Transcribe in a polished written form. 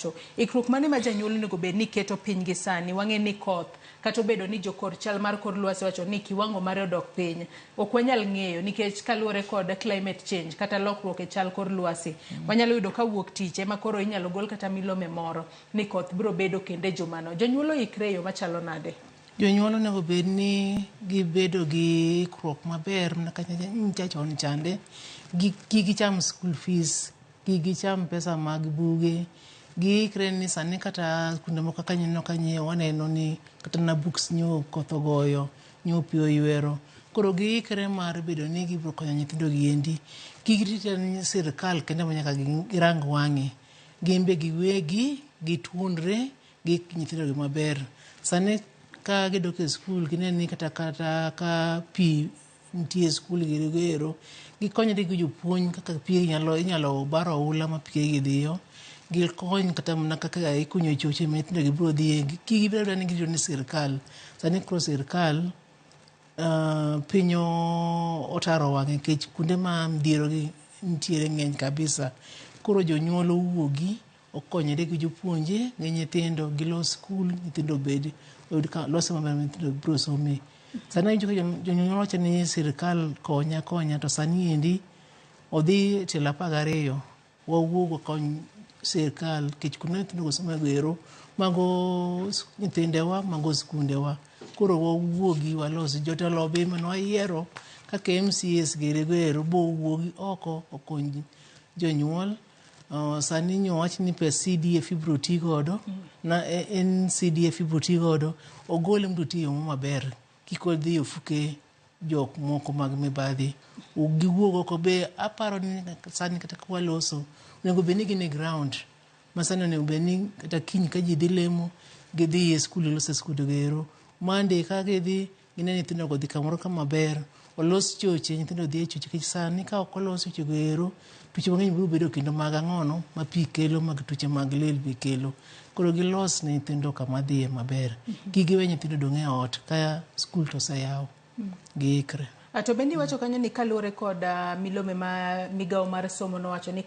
To ikruok mane ma janyuol onego bed ni keto piny gi sani? Wang'e ni koth kata obedo ni jokor chal mar kor lwasi wacho ni kiwango mare odok piny, ok wanyal ng'eyo nikech kaluwore kod climate change kata lokruok e chal kor lwasi, wanyalo yudo ka wuok tich ema koro inyalo gol kata milome moro ni koth biro bedo kendo e jumano. Jonyuol oikre e yo machalo nade? Jonyuol onego bed ni gibedo gi ikruok maber mana kaka nyicha chon chande, kik gicham school fees, kik gicham pesa mag buge. Giikre ni sani kata skunde moko kaka neno ka nyiewo waneno ni kata na books nyo koth ogoyo, nyo pi oywero. Koro giikre mar bedo ni gibiro konyo nyithindo gi endi. Kik girit ni sirkal kende ema nyaka girang wang'e. Gin be giwegi gituonre gi nyithindo gi maber. Sani ka gidok e skul gine ni kata kata ka pi nitie e skul giri ero, gikonyre gi jopuonj kaka pi inyalo inyalo bar oula ma pi gi dhiyo. Gikony kata mana kaka ikunyo choche ma nyithindo gi biro dhiye. Kik gibed abeda ni girito ni sirkal. Sani koro sirkal piny otaro wang'e nikech kuonde ma midhiero gi nitiere ng'eny kabisa. Koro jonyuol owuogi okonyre gi jopuonje gi nyithindo gilos skul nyithindo obed oyud ka lose maber ma nyithindo biro some. Sani awinjo ka jonyuol wacho ni sirkal konya konya to sani endi odhi tielo 12 wawuog wakony sirkal nikech kuonde nyithindo go somo ero mago nyithindewa mago skundewa. Koro wawuogi walos jotelo be mane wayiero kaka MCAs giri go ero bowuogi oko okony jonyuol. Sani nyowach ni pes CDF ibiro ti godo na NCDF ibiro ti godo ogole mondo oti e yo maber kik odhi e ofuke jok moko mag mibadhi. Giwuog oko be aparo ni sani kata ka waloso onego bed ni gin e ground ma sani onego bed ni kata kiny ka ji dhi lemo gidhi e skul gilos e skunde go ero. Monday ka gidhi gine nyithindo go odhi kamoro kama ber olos choche nyithindo dhi e choche nikech sani ka ok olos choche go ero tuoche mang'eny biro bedo kendo mag ang'ono ma pi kelo mag tuoche mag lel be kelo. Koro gilos ne nyithindo kama dhiye maber. Kik giwe nyithindo dong' e ot ka skul to oseyaw. Giikre. To bende iwacho kanyo ni kaluwore kod milome ma migawo mar somo nowacho ni